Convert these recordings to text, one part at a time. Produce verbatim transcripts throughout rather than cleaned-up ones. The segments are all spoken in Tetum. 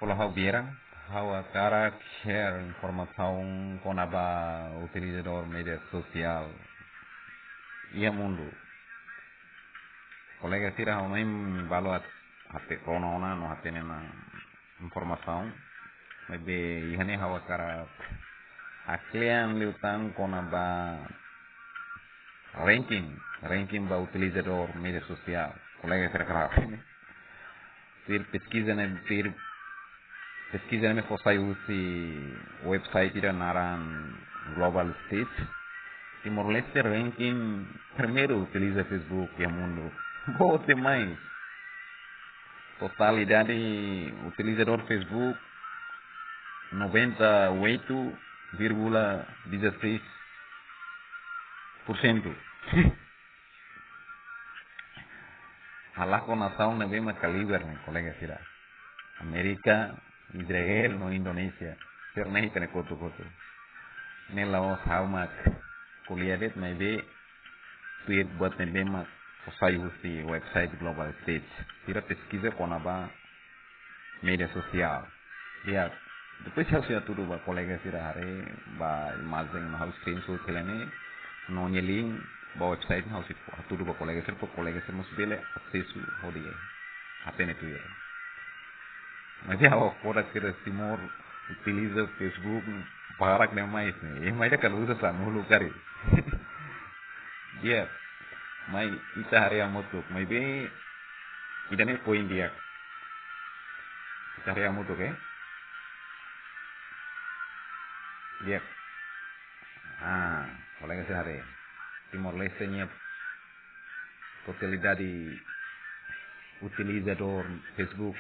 Olá, ha'u Vieira. Ha'u hakarak share informasaun kona-ba utilizadór média sosiál iha mundu. Kolega sira, ha'u hanoin balu atu hatene ona no hatene ona informasaun. Maibé iha ne'e ha'u hakarak haklean liután kona-ba ranking, ranking ba utilizadór média sosiál. Kolega sira hakarak. Tuir peskiza ne'e, tuir peskiza ne'ebé fó sai husi website ida naran Global Stats, Timor-Leste ranking primeiru utiliza Facebook iha mundu. Boot demais. Totalidade utilizadór Facebook, noventa e oito vírgula dezasseis por cento. Halakon nasaun ne'ebé mak kaliber ne'e, kolega sira. Amérika, Israel no Indonézia. Sira-ne'e ita-nia kotuk-kotuk. Ne'e la'ós ha'u mak ko'alia de'it, maibé tuir buat ne'ebé mak fó sai husi website Global Stats. Sira peskiza kona-ba média sosiál. Ya, depois ha'u sei hatudu ba kolega sira haree, ba imajen ne'ebé ha'u screenshot hela ne'e, no nia link ba website ne'e ha'u sei hatudu ba kolega sira, para kolega sira mós bele asesu hodi hatene tuir. Maibé ha'u ko'alia sira Timor utiliza Facebook barak demais ne'e. Ema ida kala uza sanulu karik. Di'ak. Mai ita haree hamutuk. Maibé ida-ne'e poin di'ak. Ita haree hamutuk, eh? Di'ak. Ah, kolega sira haree. Timor-Leste nia totalidade utilizadór Facebook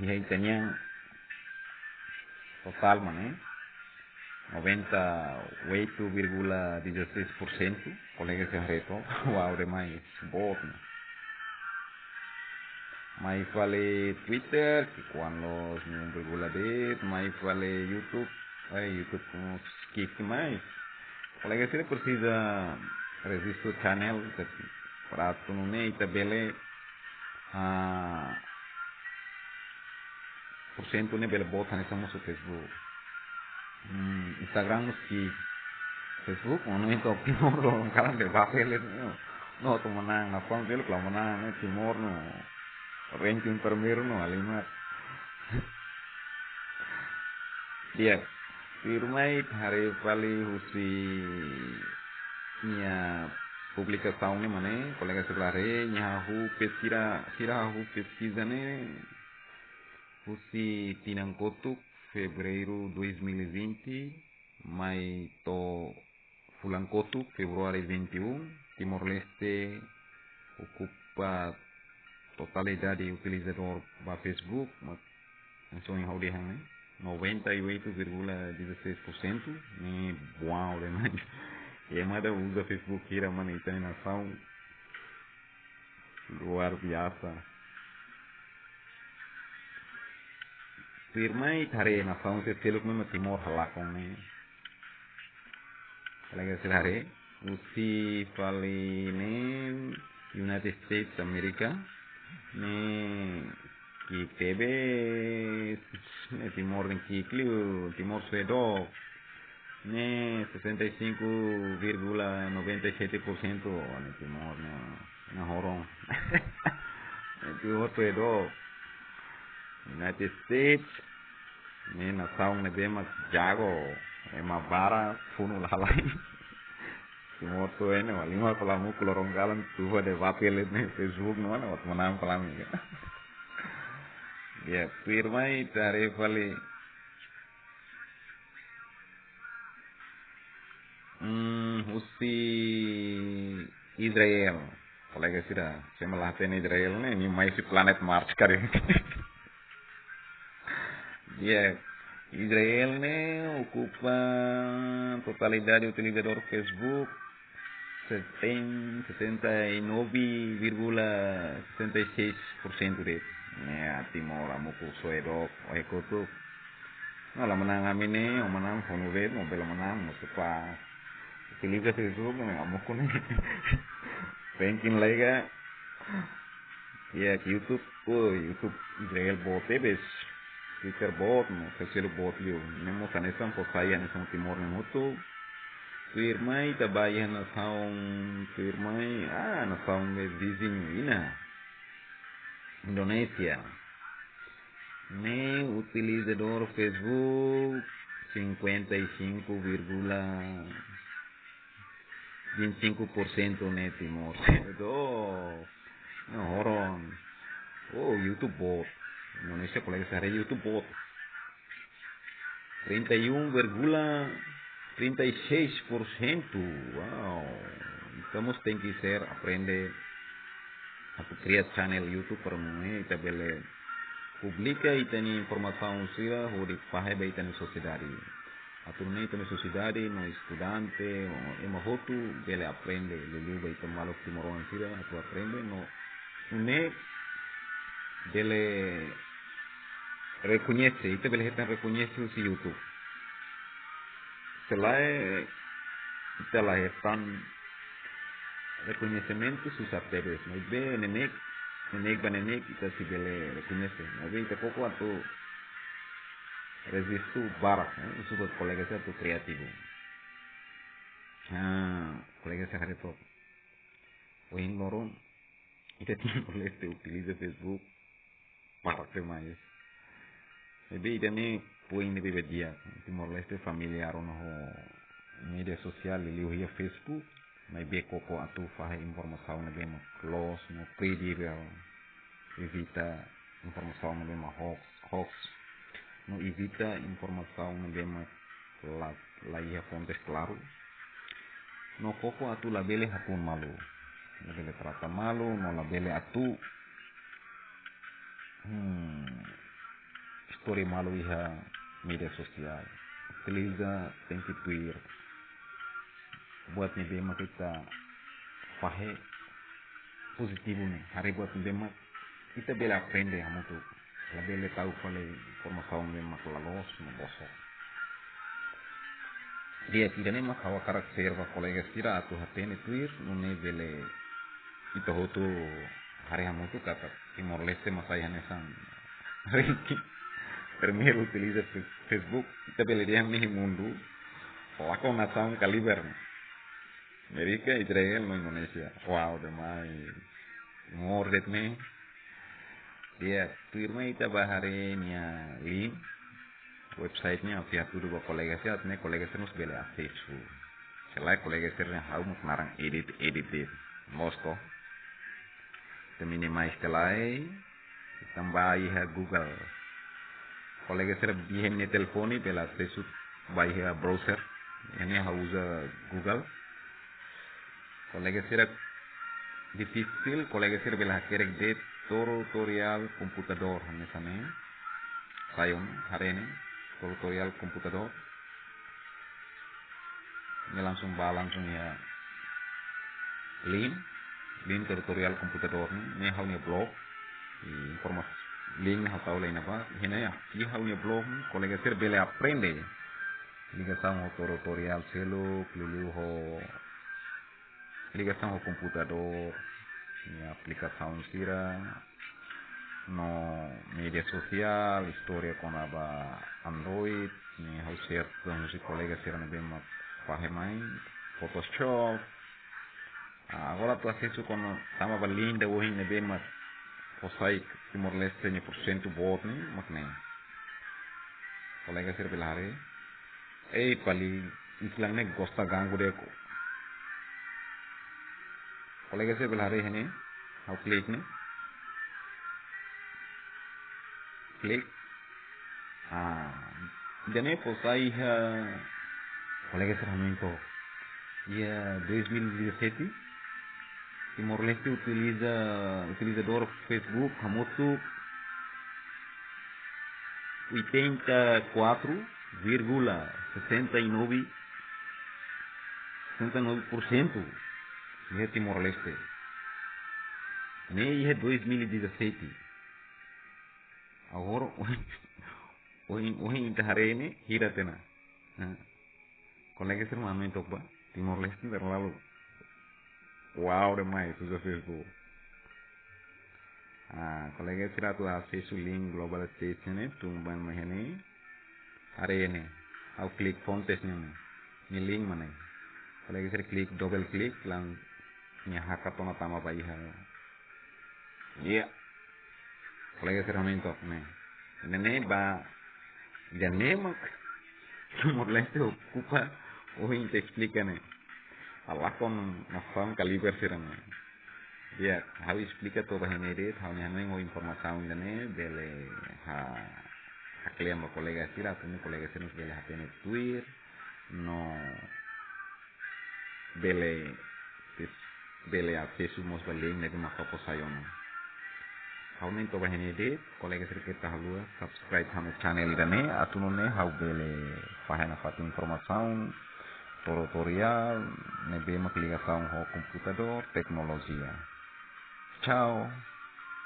iha ita-nia totál mak ne'e, noventa e oito vírgula dezasseis por cento, kolega sira haree to'ok, uau demais, boot ne'e. Mai fali Twitter, ki'ikoan loos, um vírgula dez, mai fali YouTube, eh, YouTube mós ki'ik demais. Kolega sira presiza rejista channel, tapi para atu nune'e ita bele, ah, porsentu ne'e bele boot hanesan mosu Facebook. Hmm, Instagram mós ki'ik, Facebook, mano itu Timor, kalan de papel itu. No, tu menang, na pang belo kalau menang, ne'e Timor no. Ranking primeiru no, halimar. Di'ak, tuirmai haree fali husi nia publikasaun ne'e mak ne'e, kolega sira haree, nia hahú peskiza, sira hahú peskiza ne'e husi tinan kotuk, fevereiru dois mil e vinte, mai to'o fulan kotuk, fevereiru vinte e um, Timor-Leste okupa totalidade utilizadór ba Facebook, mak hanesan ohin ha'u dehan ne'e, noventa e oito vírgula dezasseis por cento, ne'e boot demais. Ema ida uza Facebook hira mak ne'e ita-nia nasaun. Luar biasa. Tuirmai haree nasaun seluk-seluk ne'ebé mak Timor halakon ne'e. Kolega sira haree, husi fali ne'e United States Amerika, ne'e ki'ik tebes, ne'e Timor ne'e ki'ik liu, Timor suedo, ne'e sessenta e cinco vírgula noventa e sete por cento, ne'e Timor ne'e, ne'e horon. Ne'e Timor suedo. United States, ne'e nasaun ne'ebé mak jago, ema barak funu lalais. Timor to'o ne'e, halimar fali hamutuk loron kalan, tufa de papel ne'e Facebook no mana, atu manán fali. Ya, tuirmai haree fali. Hmm, husi Israel. Kolega sira, se ema la hatene Israel ne'e, nia mai husi planet Mars karik. Ya, Israel ne'e okupa totalidade utilizadór Facebook, seten-, setenta e nove vírgula sessenta e seis por cento de'it. Ne'e, Timor hamutuk suedo, ohe kotuk. No, la manán ami ne'e, o manán funu de'it, no bele manán, mós pa. Utiliza Facebook ne'e, hamutuk ne'e. Ranking lega. Ya, ke YouTube, oh, YouTube Israel boot tebes. Twitter boot, no, Facebook boot liu. Ne'e mós hanesan fó sai hanesan Timor ne'e hotu. Tuir mai ita bá iha nasaun, tuir mai, ah, nasaun be viziñu ida. Indonézia. Ne'e utilizadór Facebook cinquenta e cinco vírgula vinte e cinco por cento ne'e Timor. Dó. No, horon. Oh, YouTube boot. Indonézia kolega sira haree YouTube boot. Trinta e um vírgula trinta e seis por cento. Wow. Ita mós tenke ser aprende atu kria channel YouTube para nune'e ita bele publika ita-nia informasaun sira hodi fahe ba ita-nia sosiedade. Atu nune'e ita-nia sosiedade, no estudante, no ema hotu bele aprende, liuliu ba ita maluk timoroan sira atu aprende, no nune'e bele rekoñese, ita bele hetan rekoñese husi YouTube. Se lae, ita la hetan rekoñesimentu susar tebes. Maibé neineik, neineik ba neineik ita sei bele rekoñese. Maibé ita koko atu rejistu barak, eh, husu ba kolega sira atu kriativu. Ah, kolega sira haree took. Ohin loron, ita Timor-Leste utiliza Facebook barak demais. Maibé ida-ne'e poin ne'ebé di'ak. Timor-Leste familiár ona ho média sosiál, liuliu iha Facebook. Maibé koko atu fahe informasaun ne'ebé mak loos no kredivel. Evita informasaun ne'ebé mak hoax, hoax. No evita informasaun ne'ebé mak la, la iha fontes klaru. No koko atu labele hatún malu. Labele trata malu, no labele atu, hmm, istória malu iha média sosiál. Utiliza tenke tuir buat ne'ebé mak ita fahe pozitivu ne'e. Haree buat ne'ebé mak ita bele aprende hamutuk. Labele tau fali informasaun ne'ebé mak la loos no bosok. Di'ak, ida-ne'e mak ha'u hakarak share ba kolega sira atu hatene tuir, nune'e bele ita hotu haree hamutuk katak Timor-Leste mak sai hanesan ranking primeiru utiliza Fe-, Facebook, ita bele dehan ne'e mundu, lakon nasaun kaliber. Amérika, Israel, no Indonézia. Wow, demais. Timor de'it ne'e. Di'ak, tuirmai ita bá haree nia link. Website ne'e ha'u sei hatudu ba kolega sira, ne'e kolega sira mós bele asesu. Se lae kolega sira-nia ha'u mós naran edit, edit de'it. Mós to. Ita minimize tiha lai. Ita bá iha Google. Kolega sira iha nia telefone bele asesu bá iha browser. Iha ne'e ha'u uza Google. Kolega sira difisil, kolega sira bele hakerek de'it tutorial komputadór hanesan ne'e. Sai ona, haree ne'e, tutorial komputadór. Ne'e langsung bá langsung iha link, link tutorial komputadór ne'e, ne'e ha'u-nia blog. I informa-, link ne'e ha'u tau lai iha ne'ebá, iha ne'e iha, iha ha'u-nia blog ne'e, kolega sira bele aprende. Ligasaun ho tutorial seluk, liuliu ho ligasaun ho komputadór, nia aplikasaun sira, no média sosiál, istória kona-ba Android, ne'e ha'u share tan husi kolega sira ne'ebé mak fahe mai, Photoshop. Ah, agora atu asesu kona-ba link ida ohin ne'ebé mak fó sai Timor-Leste nia porsentu boot ne'e, mak ne'e. Kolega sira bele haree. Ei, pali, islang ne'e gosta ganggu de'it. Kolega sira bele haree iha ne'e, ha'u klik ne'e. Klik. Ah, ida-ne'e fó sai iha, kolega sira hanoin took. Iha dois mil e dezassete, Timor-Leste utiliza, utilizadór Facebook hamutuk oitenta e quatro vírgula sessenta e nove, sessenta e nove por cento iha Timor-Leste. Ne'e iha dois mil e dezassete. Agora, ohin, ohin ita haree ne'e, hira tiha ona. Nah. Kolega sira hanoin took ba, Timor-Leste terlalu wow demais, uza Facebook. Ah, kolega sira atu asesu link Global Stage ne'e, tun ba mai iha ne'e. Haree ne'e, ha'u klik fontes ne'e, ne'e link mak ne'e. Kolega sira klik, double klik, langsung nia hakat ona tama ba iha. Iya. Kolega sira mentok ne'e. Ne'e ne'e ba, ida-ne'e mak Timor-Leste okupa, ohin ita esplika ne'e. Halakon nasaun kaliber sira ne'e. Di'ak, ha'u esplika to'o ba iha ne'e de'it, ha'u-nia hanoin ho informasaun ida-ne'e, bele ha, haklean ba kolega sira, atu nune'e kolega sira bele hatene tuir, no bele, bele asesu mós ba link ne'ebé mak ha'u post sai ona. Ha'u hanoin to'o ba iha ne'e de'it, kolega sira keta haluha subscribe ha'u-nia channel ida-ne'e, atu nune'e ha'u bele fahe nafatin informasaun, tutorial, ne'ebé mak ligasaun ho komputadór, teknolojia. Tchau.